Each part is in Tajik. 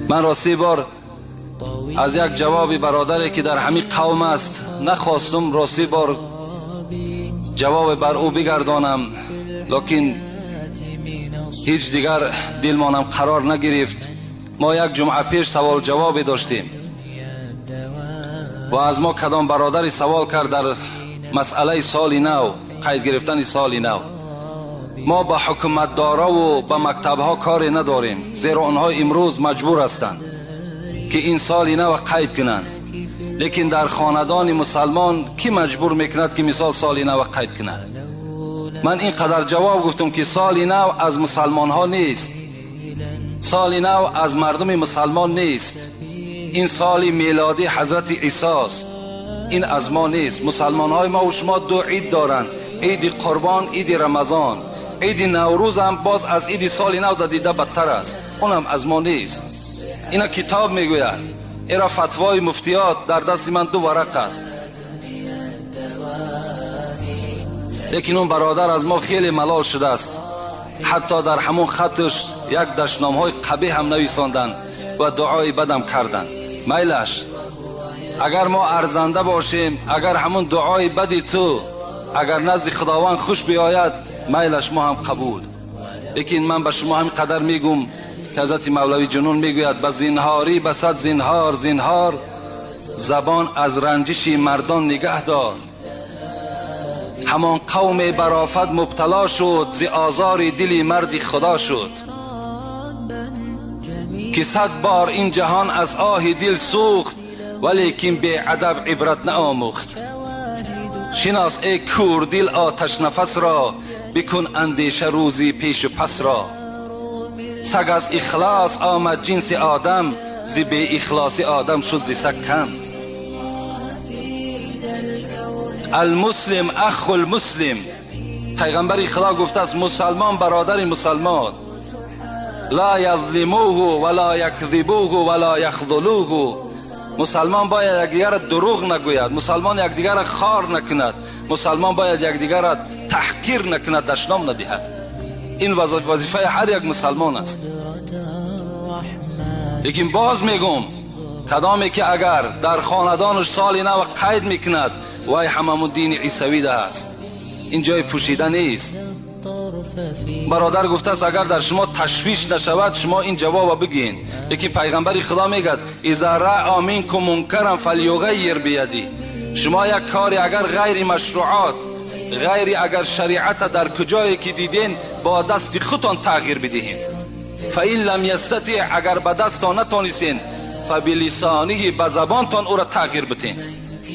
Ман рости бор аз як ҷавоби бародаре ки дар ҳамин қавм аст нахостум рости бор ҷавоб бар ӯ бигардонам, лекин ҳеҷ дигар дилмонам қарор нагирифт. Мо як ҷумъа пеш савол ҷавобе доштем ва аз мо кадом бародаре савол кард дар масъалаи соли нав, қайд гирифтани соли нав. Мо ба ҳукуматдораву ба мактабҳо коре надорем, зеро онҳо имрӯз маҷбур ҳастанд ки ин соли нав қайд кунанд. Лекин дар хонадони мусалмон кӣ маҷбур мекунад ки мисол соли нав қайд кунад? Ман ин қадар ҷавоб гуфтам ки соли нав аз мусалмонҳо нест, соли нав аз мардуми мусалмон нест. Ин соли мелодӣ ҳазрати Исост, ин аз мо нест. Мусалмонҳои мо ва шумо ду ид доранд: иди Қурбон, иди Рамазон. Иди Наврӯз ҳам боз аз иди соли нав дида бадтар аст, онам аз мо нест. Ина китоб мегӯяд, ира фатвои муфтиёт дар дасти ман ду варақ аст. Лекин он бародар аз мо хеле малол шудааст, ҳатто дар ҳамон хатш як дашномҳои қабеҳ ҳам нависонданд ва дуои бадам карданд. Майлаш, агар мо арзанда бошем, агар ҳамон дуои бади ту агар назди Худованд хуш биёяд, майлаш мо ҳам қабул. Лекин ман ба шумо ҳамин қадар мегӯм ки ҳазрати Мавлавӣ Ҷунун мегӯяд: ба зинҳорӣ ба сад зинҳор зинҳор, забон аз ранҷиши мардон нигаҳ дор. Ҳамон қавме бар офат мубтало шуд, зи озори дили марди Худо шуд, ки сад бор ин ҷаҳон аз оҳи дил сӯхт, валекин беадаб ибрат наомӯхт. Шинос эй кӯрдил оташнафас ро, бикун андеша рӯзи пешу пас ро. Саг аз ихлос омад ҷинси одам, зи беихлоси одам шуд зи саг кам. Алмуслим аху лмуслим, пайғамбари Худо гуфтааст мусалмон бародари мусалмон. Ла язлимуҳу ва ла якзибуҳу ва ла яхзулуҳу. Мусалмон бояд якдигарро дурӯғ нагӯяд, мусалмон якдигарро хор накунад, мусалмон бояд якдигарро таҳқир накунад, дашном надиҳад. Ин вазифаи ҳар як мусалмон аст. Лекин боз мегӯм, кадоме ки агар дар хонадонаш соли нав қайд мекунад, вай ҳамамун дини исавида аст. Ин ҷои пӯшида нест. Бародар гуфтааст агар дар шумо ташвиш нашавад, шумо ин ҷавобро бигӯед. Лекин пайғамбари Худо мегӯяд: иза раъа минкум мункаран фалюғаййир бияди. Шумо як кори агар ғайри машруъот, ғайри агар шариата дар куҷое ки диден, бо дасти худтон тағйир бидиҳед. Фаин лам ястатиъ, агар ба дастон натонистен, фабилисониҳи, ба забонтон ӯро тағйир бидиҳед.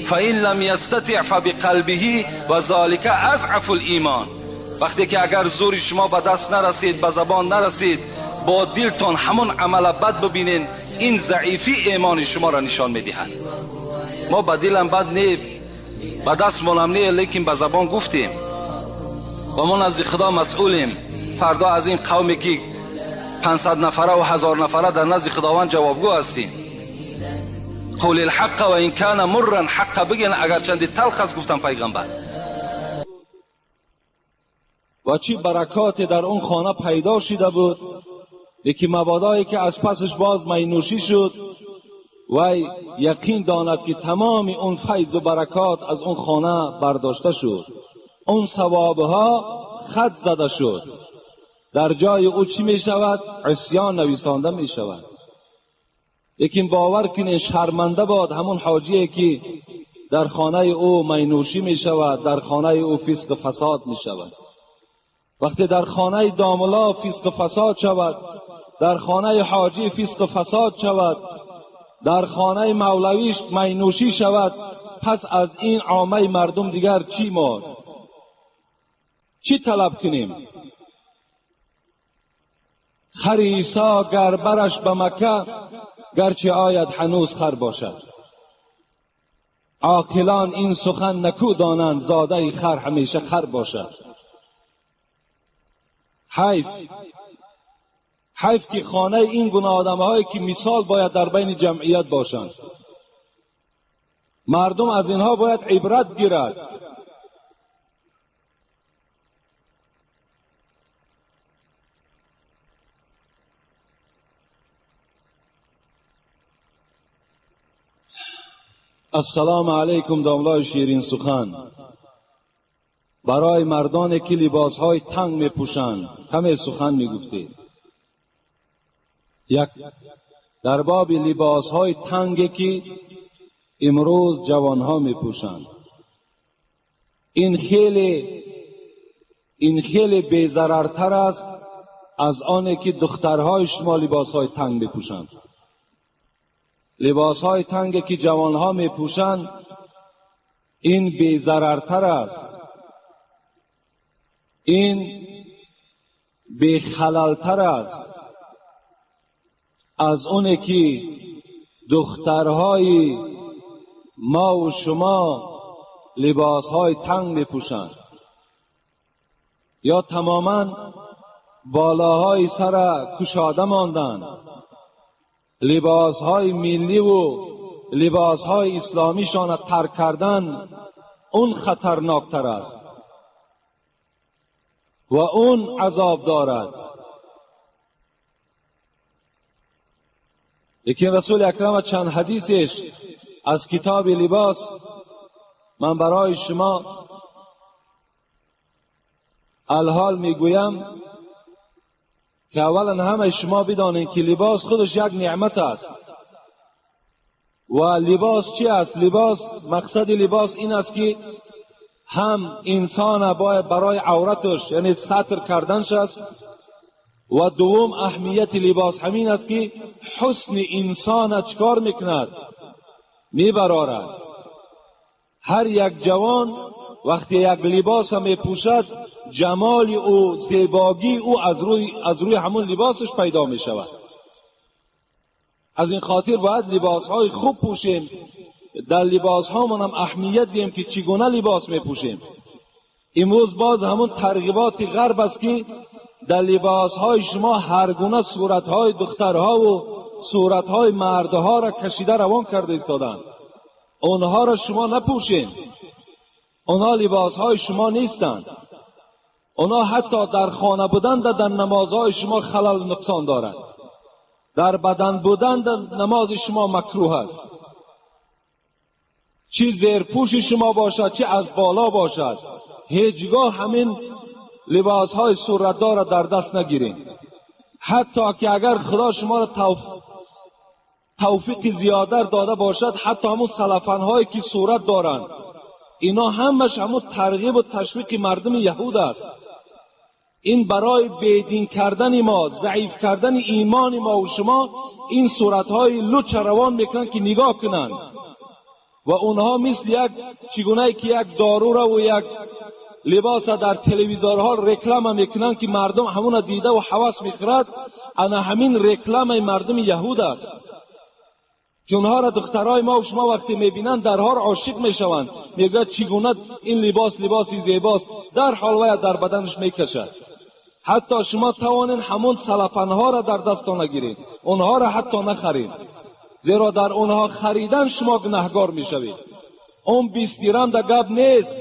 Фаин лам ястатиъ фабиқалбиҳи ва золика азъафу лимон. Вақте ки агар зури шумо ба даст нарасид, ба забон нарасид, бо дилтон ҳамон амала бад бибинен, ин заифи имони шуморо нишон медиҳад. Мо ба дилам бад не, ба дастмонам не, лекин ба забон гуфтем ва мо назди Худо масъулем. Фардо аз ин қавме ки 500 нафара ва 1000 нафара дар назди Худованд ҷавобгӯ ҳастем. Қул алҳаққа ва ин кана мурран, ҳаққа бигӯен агарчанде талх аст, гуфтан пайғамбар. Ва чӣ баракоте дар он хона пайдо шида буд, лекин мабодое ки аз пасаш боз майнӯшӣ шуд, вай яқин донад ки тамоми он файзу баракот аз он хона бардошта шуд, он савобҳо хат зада шуд. Дар ҷои ӯ чӣ мешавад? Исён нависонда мешавад. Лекин бовар кунед, шарманда бод ҳамон ҳоҷие ки дар хонаи ӯ майнӯшӣ мешавад, дар хонаи ӯ фисқу фасод мешавад. Вақте дар хонаи домулло фисқу фасод шавад, дар хонаи ҳоҷӣ фисқу фасод шавад, дар хонаи мавлавӣ майнӯшӣ шавад, пас аз ин оммаи мардум дигар чӣ монд? Чӣ талаб кунем? Хари Исо гар бараш ба Макка, гарчи ояд ҳанӯз хар бошад. Оқилон ин сухан накӯ донанд, зодаи хар ҳамеша хар бошад. Ҳайф, ҳайф ки хонаи ин гуна одамҳое ки мисол бояд дар байни ҷамъият бошанд, мардум аз инҳо бояд ибрат гирад. السلام علیکم داملای شیرین سخن. برای مردانی که لباسهای تنگ میپوشند کمی سخن میگفتید. یک، در باب لباسهای تنگی که امروز جوانها میپوشند، این خیلی بی‌ضررتر است از آنی که دخترهای شما لباسهای تنگ میپوشند. لباسهای تنگی که جوانها میپوشند این بی‌ضررتر است، این بی‌خللتر است از اونی که دخترهای ما و شما لباسهای تنگ میپوشند یا تماما بالاهای سر کشاده ماندند. لباسهای ملی و لباسهای اسلامیشان ترک کردن اون خطرناکتر است و اون عذاب دارد. لیکن رسول اکرم چند حدیثش از کتاب لباس من برای شما الحال میگویم که اولا همه شما بدانید که لباس خودش یک نعمت است. و لباس چی است؟ لباس، مقصد لباس این است که هم انسان باید برای عورتش یعنی ستر کردنش است، و دوم اهمیت لباس همین است که حسن انسان چکار میکند؟ میبرارد. هر یک جوان وقتی یک لباس میپوشد جمال او، زیباگی او از روی همون لباسش پیدا میشود. از این خاطر باید لباس های خوب پوشیم، در لباس هامون هم اهمیت دیم که چگونه لباس میپوشیم. امروز باز همون ترغیبات غرب است که در لباس های شما هر گونه صورت های دخترها و صورت های مردها را کشیده روان کرده ایستادند. اونها را شما نپوشین، اونها لباس های شما نیستند. اونها حتی در خانه بودن در نمازهای شما خلل نقصان دارد، در بدن بودن در نماز شما مکروه است. چی زیرپوش شما باشد چی از بالا باشد، هیچگاه همین لباس های صورتدار را در دست نگیرین. حتی که اگر خدا شما را توفیق زیاده داده باشد، حتی همون سلفن هایی که صورت دارند، اینا همش همون ترغیب و تشویق مردم یهود است. این برای بیدین کردن ما، ضعیف کردن ایمان ما و شما، این صورتهای لوچ روان میکنن که نگاه کنن و اونها مثل یک چگونه که یک دارو را و یک لباس در تلویزیونها رکلام میکنن که مردم همون دیده و حواس میخورد. انا همین رکلام مردم یهود است که اونها را دخترای ما و شما وقتی میبینن درها را عاشق میشوند، میگوید چگونه این لباس لباسی زیباست، در حال باید در بدنش میکشد. حتی شما توانین همون سلفنها را در دستان نگیرید، اونها را حتی نخرید، زیرا در اونها خریدن شما گناهگار میشوید. اون 20 درم در گپ نیست،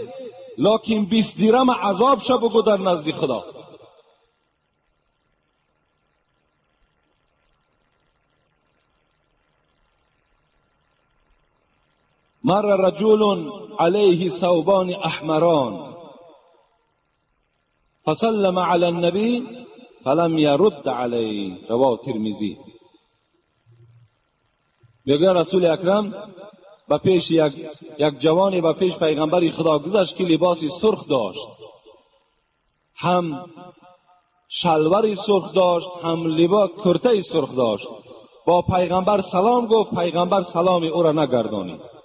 لکن 20 درم عذاب شو بگو در نزد خدا. مر رجل عليه ثوبان احمران فسلم على النبي فلم يرد عليه. رواه ترمذی. میگه رسول اکرم به پیش یک جوانی به پیش پیغمبر خدا گذشت که لباسی سرخ داشت، هم شلواری سرخ داشت، هم لباس کرته سرخ داشت. با پیغمبر سلام گفت، پیغمبر سلام او را نگردانید.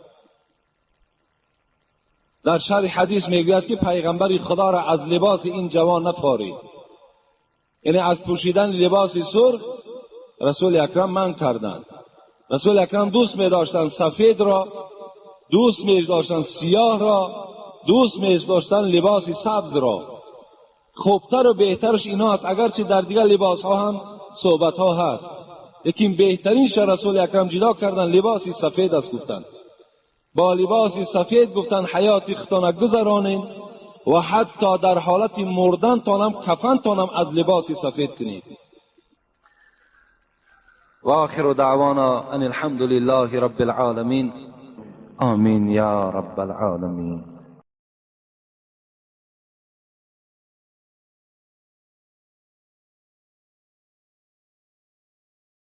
در شرح حدیث میگوید که پیغمبر خدا را از لباس این جوان نفارید، یعنی از پوشیدن لباس سرخ رسول اکرم منع کردند. رسول اکرم دوست می داشتند سفید را، دوست می داشتند سیاه را، دوست می داشتند لباس سبز را. خوبتر و بهترش اینا است، اگرچه در دیگر لباس ها هم صحبت ها هست، لیکن بهترینش رسول اکرم جدا کردن لباس سفید است. گفتند با لباس سفید گفتن حیات خودتان گذرانین و حتی در حالت مردن تانم کفن تانم از لباس سفید کنید. و آخر دعوانا ان الحمد لله رب العالمین. Омин ё Раббал Оламин.